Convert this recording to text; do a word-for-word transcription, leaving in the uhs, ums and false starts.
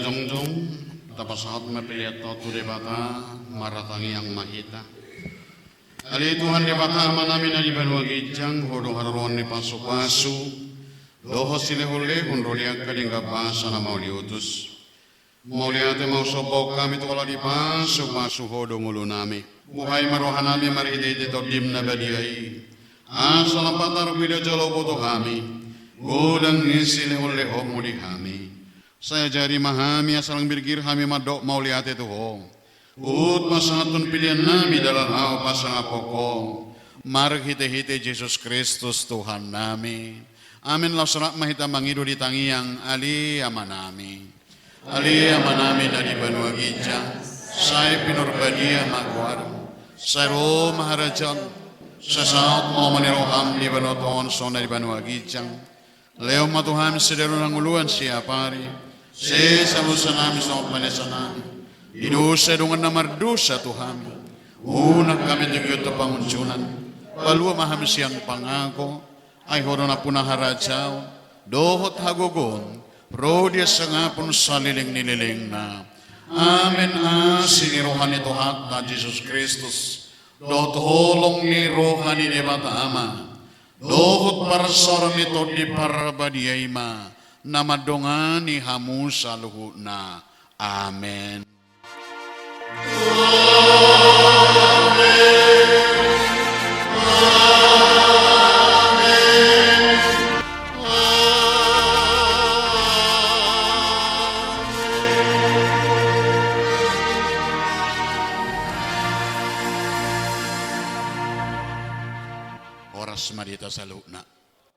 Jongjong, tapasahat ma pelean ta tu Debata, martangiang ma hita. Ale Tuhan Debata Amanami na di banua ginjang, Ho do haroroan ni pasupasu, dohot silehonlehon ro di angka denggan basa na mauliutus. Mauliate ma husomba hami tu Ho ala dipasupasu Ho do ngolunami. Buhai ma rohanami marhitehite Tondim na badia i, asa lam patar bida jolo boto hami godang ni silehonlehonmu di hami. Sai ajari ma hami asa lang birgir hami mandok mauliate tu Ho. Huhut pasahathon peleannami dalan ahu pasangap Ho, marhitehite Jesus Kristus Tuhannami. Amen. Laos rap ma hita mangido di tangiang Ale Amanami. Ale Amanami na di banua ginjang, sai pinarbadia ma goarmu, sai ro ma harajaonmu, sai saut ma hamu ni roham di banua tonga on songon na di banua ginjang. Lehon ma tu hami sadari on hangoluan siapari. Sesa dosanami songon panesanami di dosa ni dongan na mardosa tu hami. Unang hami togihon tu pangunjunan. Palua ma hami sian pangago. Ai Ho do nampuna harajaon dohot hagogoon, ro di hasangapon saleleng ni lelengna. Amen. Asi ni roha ni Tuhanta Jesus Kristus, dohot holong ni roha ni Debata Ama, dohot parsaoran ni Tondi Parbadia i ma na mandongani hamu saluhutna. Amen. Horas ma di hita saluhutna.